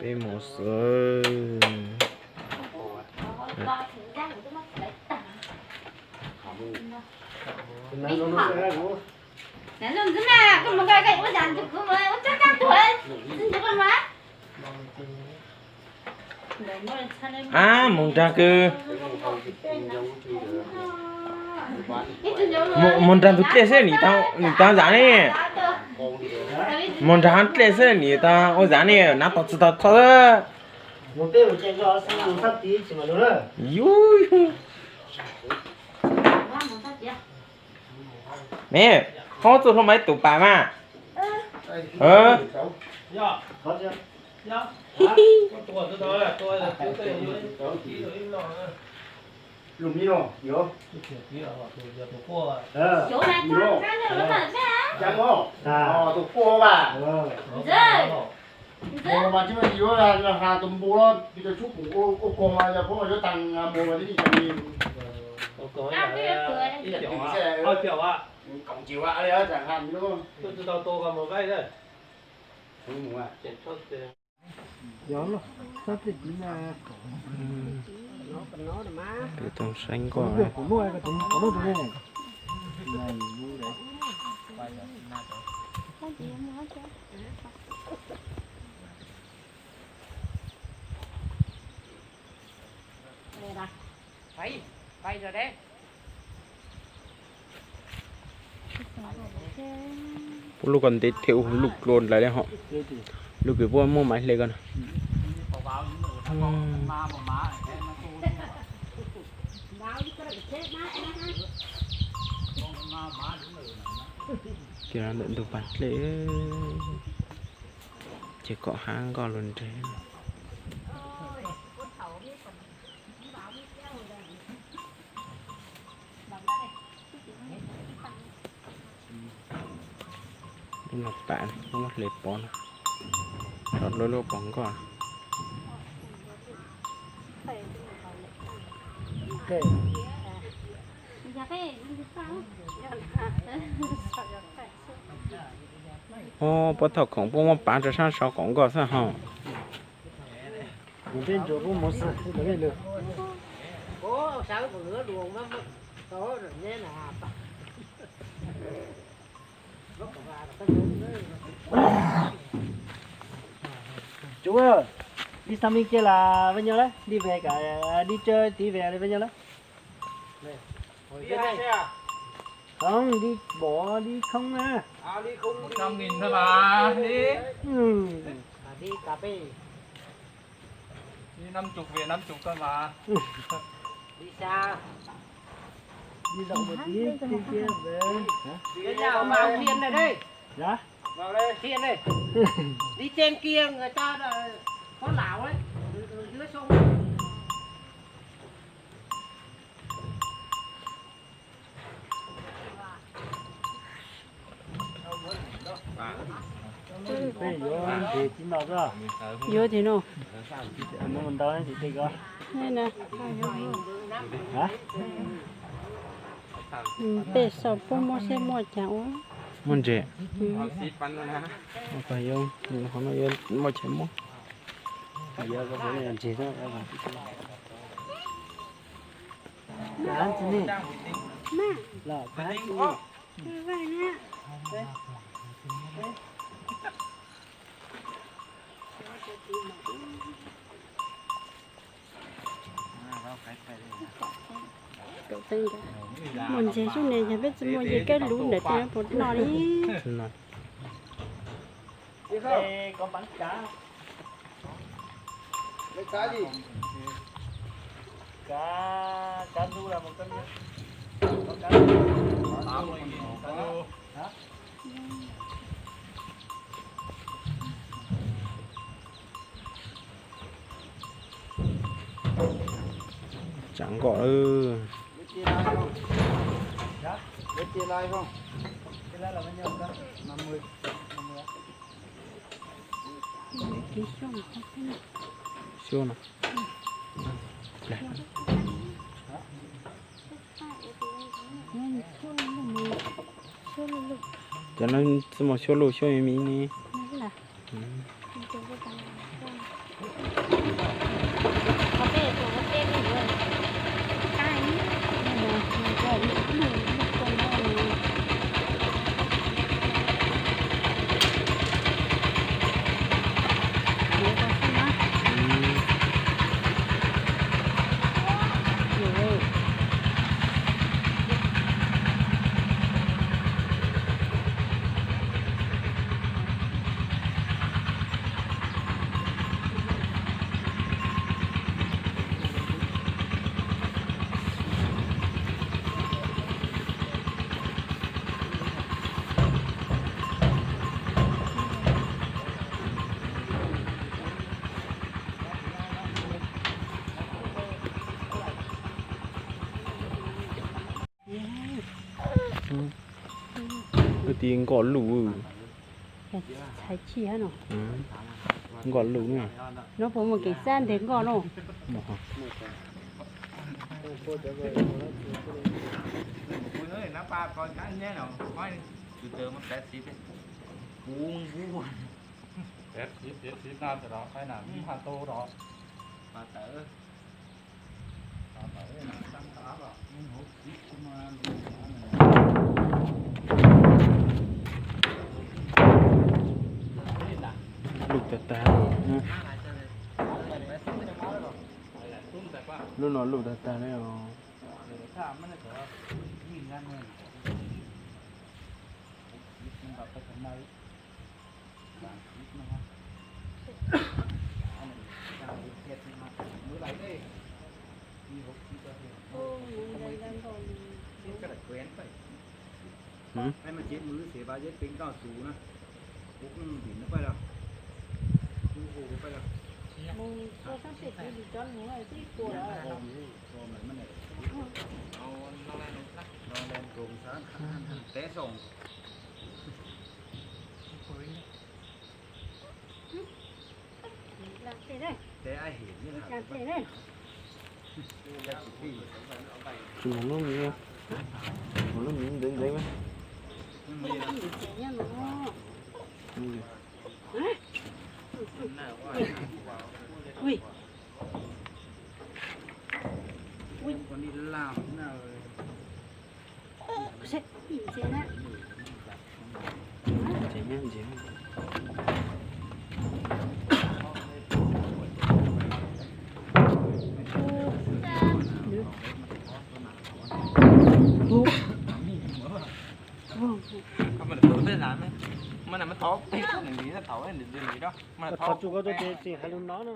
Peb mus xwb. Ab, mus nrag kws. Mus nrag ntug dlej xwb nim tau, nim tau zam ne. Mus nrag dlej xwb nim tau ua zam ne, nab tau tsis tau txhob. Yus. Ne, hob txuj hlub mas ib tus pas mas. Tus quaj mas tsis mas yuav has tus npu los pis tau tsuj kuv ua kog mas yog phob yuav tag mus mas tib li tas li. Koom cia li tas has li. Peb tau saib nkoj. Puab lub ko ntev thiab, ua lub dlua lawm hos. Lub kws puab muab maiv hle ko na. Kiag ntawm ntug pas dlej, ces kom hab nkoj lug nres. Ib no pam, muab hle pov no, lub lub pov nkoj. Ob, puab thaum khoom puab muab pav rau sab saud kom nkoj xwb hos. Cov, đi xa mi kiag las ve nyo lawm, đi về cả, đi chơi tí về las ve nyo lawm. Không, đi bỏ đi không á. Đi không, một trăm nghìn thôi mà. Đi. Ừ. Đi cà phê. Đi năm chục về năm chục thôi mà. Đi xa. Đi dạo một tí, đi kia về. Đi nhà ông bà Thiên này đây. Dạ? Vào đây. Thiên đây. Đi trên kia người ta là có lão đấy. Ở, ở dưới sông. Peb yuav ntses tib no xwb. Yuav tsis no. Muab ntau tsis teg ko. Peb saum puab muaj siab muaj cas ua. Muaj ntses. Qhov no yuav muaj cas muab. Ntses. Muaj ntses xwb ne, yog peb tsis muaj ces kab lub ntawd ces puas noj li. Tsam nkoj lawm. Xyuaj no. Cov no tsi muaj xyuaj luj xyuaj me me ne. Kwv tij Nkoj Luj. Nkoj Luj. No puas muaj kev xab nteg Nkoj no? Luj tag tag. Lub no luj tag tag li os. Tsis muaj lub, muaj lub miv ntxeev ntxeev. Thov txug koj tuaj ces tsis hais lus no na.